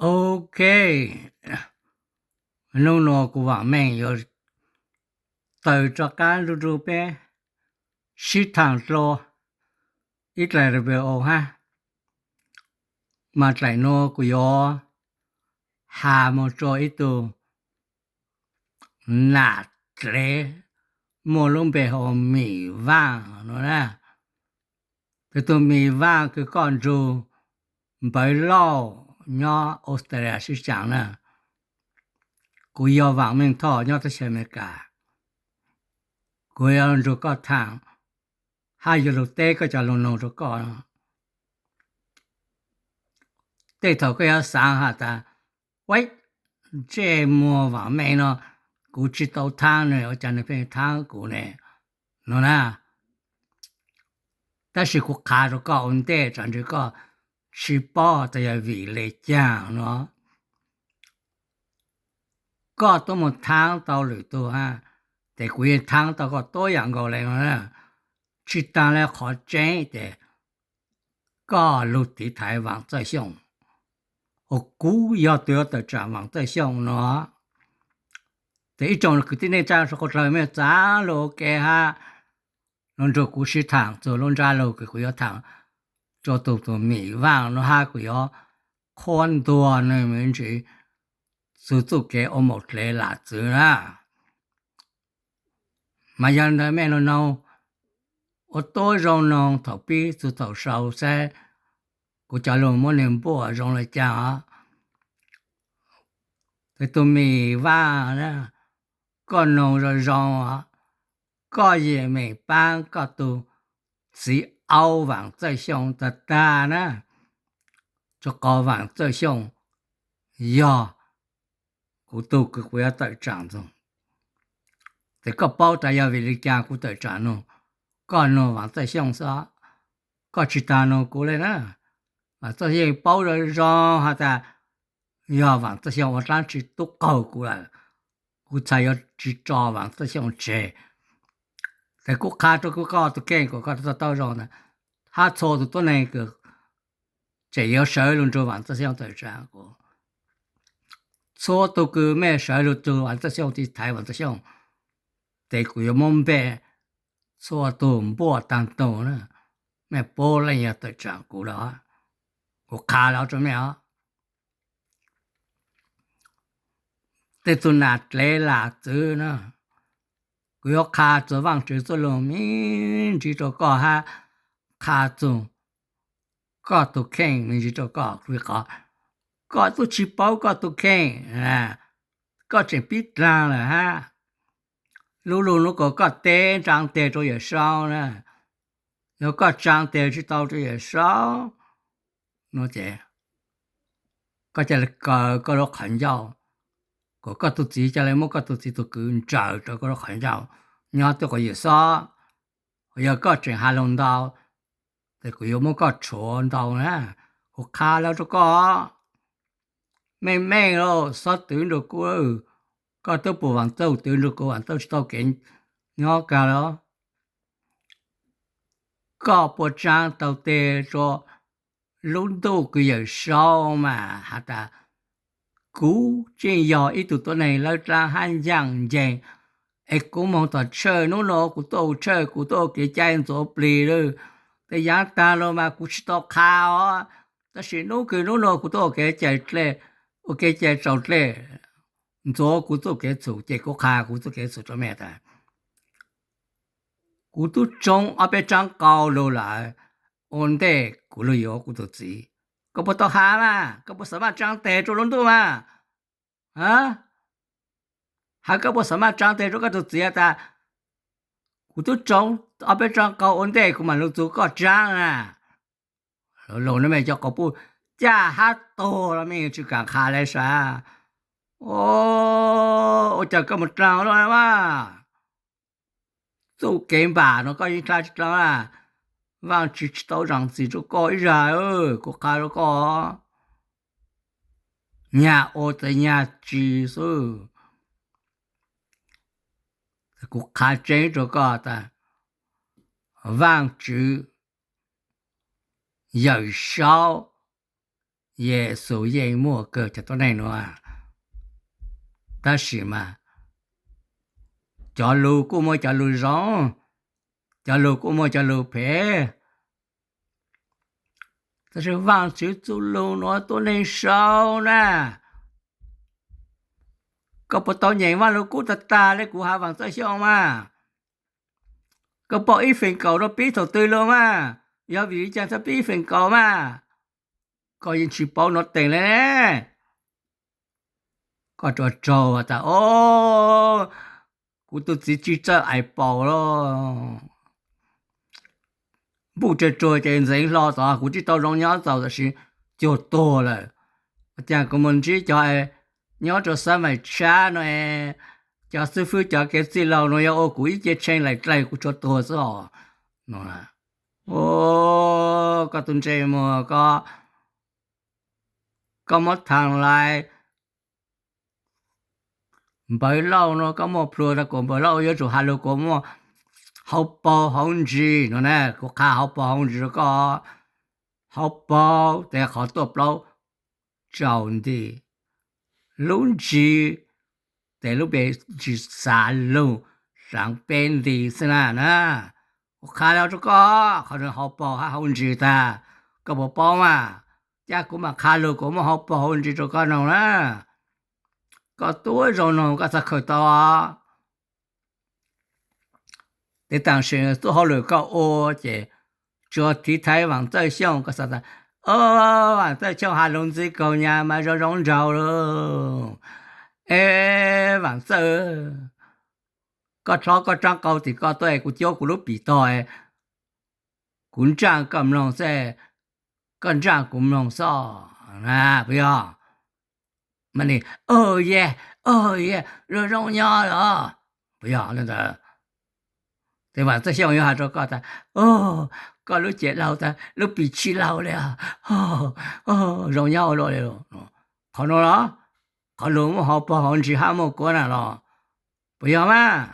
Ok, hnub no kuv vam meej yuav tawm rov qab nrug nrug peb sib thaam dlua ib dlaim rau peb hab. Mas dlaim no kuv yuav has moog rua ib tug nam dlev muaj lub npe hu Mim Vaaj no na. Tus Mim Vaaj kws koj nrug npawv lauj nyob Australia sib caam na. Kuv yog Vam Meej Thoj nyob teb chaws Amelikas. Kuv yuav nrug koj thaam hab yuav lug teb koj cov lug noog rua koj. Tej thaum koj yuav xaav has tas, ua, ntsej muag Vam Meej no kuv tsi tau thaab nwg, ua caag nwg pheej thaab kuv ne, no na. Tab sis kuv qha rua koj ua ntej, tsam ntsis koj tsi paub tas yog vim le caag no. Koj tuab moog thaab tau lwm tug hab, tes kuv yeej thaab tau koj tuab yaam nkaus le no na. Tsi taag le qhov tseeb tes koj lug tiv thaiv Vam Txawj Xyooj, ua kuv yog tug yuav tawm tsaam Vam Txawj Xyooj no. Tes ib tsoom kwv tij neej tsa suav dlawg mej txav lug ua ke hab, lug nrug kuv sib thaam txug lub ntsab lug kws kuv yuav thaam rua tug, tug Mim Vaaj no hab kuv yuav qhuab ntuag nwg me ntsis txug txuj kev ua maum dlev lam txwv na. Mas yog ntawd mej lug noog ua tuab zoo noog thaum pib txug thaum sau saib kuv cov lug muab nwg npuaj zoo le caag os. Tes tug Mim Vaaj, koj noog zoo zoo, koj yeej meem paab koj tug txiv aub Vam Txawj Xyooj tag tag na, rua qhov Vam Txawj Xyooj yog kuv tug kws kuv yuav tawm tsaam txug. Tes koj paub tas yog vim le caag kuv tawm tsaam noog, koj noog Vam Txawj Xyooj xwb, koj tsi taag noog kuv le na. Vam Txawj Xyooj paub zoo zoo has tas yog Vam Txawj Xyooj ua dlaab tsi tub qaug kuv lawm, kuv txhad yuav tsi tso Vam Txawj Xyooj tseg. Tes kuv qha rua kuv koj tug kheej kuas koj to taub zoo tas, hab txhua tug tuab neeg kws tseem yuav sawv lug nrug Vam Txawj Xyooj tawm tsaam kuv, txhua tug kws mej sawv lug nrug Vam Txawj Xyooj tiv thaiv Vam Txawj Xyooj, tes kuv yuav muab npe txhua tug npuaj taag tug na, mej puab leej yog tawm tsaam kuv lawm. Kuv qha lawm rua mej os. Tej tug nam dlev lam txwv na, kuv yuav qha txug Vaajtswv txuj lug me ntsis rua koj hab qha txug koj tug kheej me ntsis rua koj, vim qhov koj tub tsi paub koj tug kheej, koj tseem pib dlaag lawm hab. Lub lug nuav kuas koj teb ntsaa teg rua Yawm Saub na, yog koj tsaa teg tsi tau rua Yawm Saub no ces koj ca le kaw koj lub qhov ncauj, kuas koj tug txiv ca le muab koj tug txiv tug kwv ntsaws rua koj lub qhov ncauj nyob tuab quas Yawm Saub. Yog koj tseem has lug ntau, tes kuv yuav muab koj rhuav ntau na. Kuv qha lawm rua koj, meej meej lauj, xob twv nrug kuv, koj tub pum Vaam Txauj twv nrug kuv, Vaam Txauj tsi tau kev nyob kag lawm. Koj puas tsaa tau teg rua lub ntuj kws Yawm Saub mas has tas, kuv tseem yog ib tug tuab neeg lawb dlaab hab ncaaj nceeg, es kuv moog tom tshawj, nub nua kuv tuaj ua tshawj, kuv tuaj ua kev cai ntxuav plig lawm. Tes yaav taag lug mas kuv tsi tau qha os, tab sis nub kws nub nua kuv tuaj ua kev cai dlej, ua kev cai tsaus dlej, ntxuav kuv txuj kev txhum ces kuv qha kuv txuj kev txhum rua mej tas, kuv tub tsoob ob peb tsaab qau lug lawm, ua ntej kuv lug yuav kuv tug txiv. Koj puas tau has mas, koj puas xaam maj tsaa teg rua lub ntuj mas? Has koj puas xaam maj tsaa teg rua koj tug txiv tas, kuv tub tsoob ob peb tsaab qau ua ntej kuv mam lug txug koj tsaab na. Lug nub mej cov quas puj caj hab tuag los mej tsi kaam qha le sav. Ua cas koj moog dlaag lug mas? Txuj kev npaam no koj yeej dlaab tsi dlaag na. Vaajtswv tsi tau zaam txim rua koj ib zag, kuv qha rua koj, nyag ua txawm nyag tsi xwb. Kuv qha tseeb rua koj tas, Vaajtswv, Yawm Saub, Yes Xus yeej muaj kawg cov tuab neeg nuav, tab sis mas cov lug kuj muaj cov lug zoo, cov lug kuj muaj cov lug phem. Tab sis Vaajtswv txuj lug nuav tuab neeg sau na. Koj puas tau nyeem Vaaj Lug Kub tag tag le kuv has Vaam Txawj Xyooj mas? Koj pom ib feem kaum nuav pib thaum twg lug mas? Yog vim li cas txhaj pib ib feem kaum mas? Koj yeej tsis paub nuav teem le ne. Koj rua raug tas, o, kuv tug txiv tsis txawj ais paus lawm. Npuj tsawg ruag ces ntxeev hlo tod, kuv tsis tau zoo nyob txaus tam sim cuag tuag lawm. Cas kuv mus ntsib cov nyob rua xab maim tshab no, cov xib fwb cov kev txij laug no yog ua kuv ib ce tshee laim dlaim kuv tsuav tuag xwb os. Koj tug ntsej muag, koj muab thaam lais Npawg Lauj no, koj muaj plhu tau kuas Npawg Lauj yuav tsum has lug kuas muaj hauv paug hauv ntsis no na. Kuv qha hauv paug hauv ntsis rua koj. Hauv paug tes qhov tuaj plaub tsaus nti, lub ntsis tes lub npe ntsis xav lug, xaav peb nti xwb na na. Kuv qha lug rua koj, qhov nuav hauv paug hab hauv ntsis tag, koj puas paub mas? Ca kuv mam qha lug kuas muaj hauv paug hauv ntsis rua koj noog na. Koj tuab zoo noog koj txhaj khaws tau. Tes taam sim txuj hauj lwm koj ua ces tsuas tiv thaiv Vaam Txawj Xyooj, koj xav tas, o, Vaam Txawj Xyooj has lug ntxwv kaug nyas mas zoo zoo nraug lug. E, Vaam Txawj, koj rhob koj rab qau tim koj tuaj, kuv cuab kuv lub pim tog, kuv nraaj koj mloog xwb, koj nraaj kuv mloog xwb, puas yog? Mas nim, o, yog, o, yog zoo zoo nyob los, puas yog? Tes Vaam Txawj Xyooj yuav has rua koj tas, o, koj lub cev laug tas, lub pim tsis laug li, zoo nyob ua luaj li. Qhov nuav los, qhov lug muaj hauv paug hauv ntsis hab muaj kuab na los, puas yog mas?